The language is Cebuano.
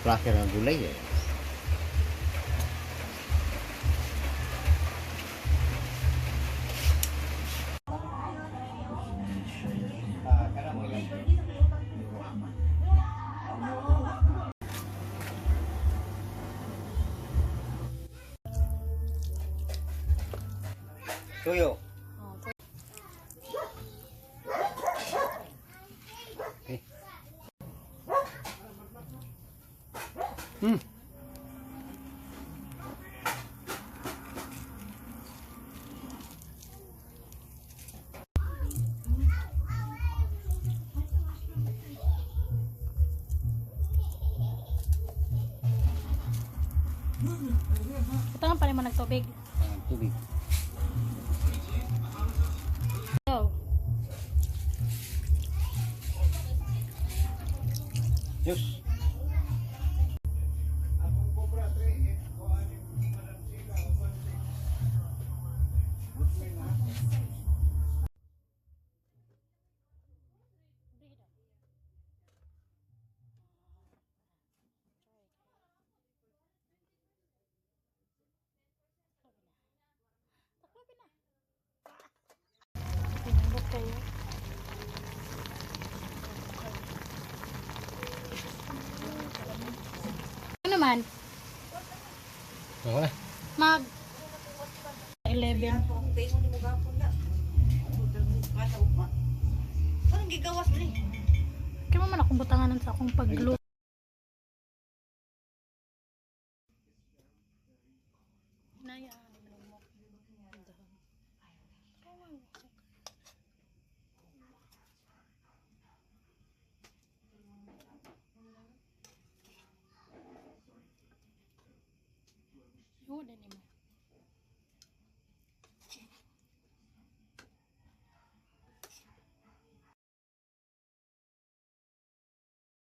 Ang klase ng gulay eh. Tuyo. Okay. Ito nga pa rin mo nagtubig. Ah, tubig. Go. Diyos. Pinindot kayo. Ano man? Wala. Mag 11. Parang gigawas ni. Kaya man akong butanganan sa akong pagluto. Naya. Yun, din mo.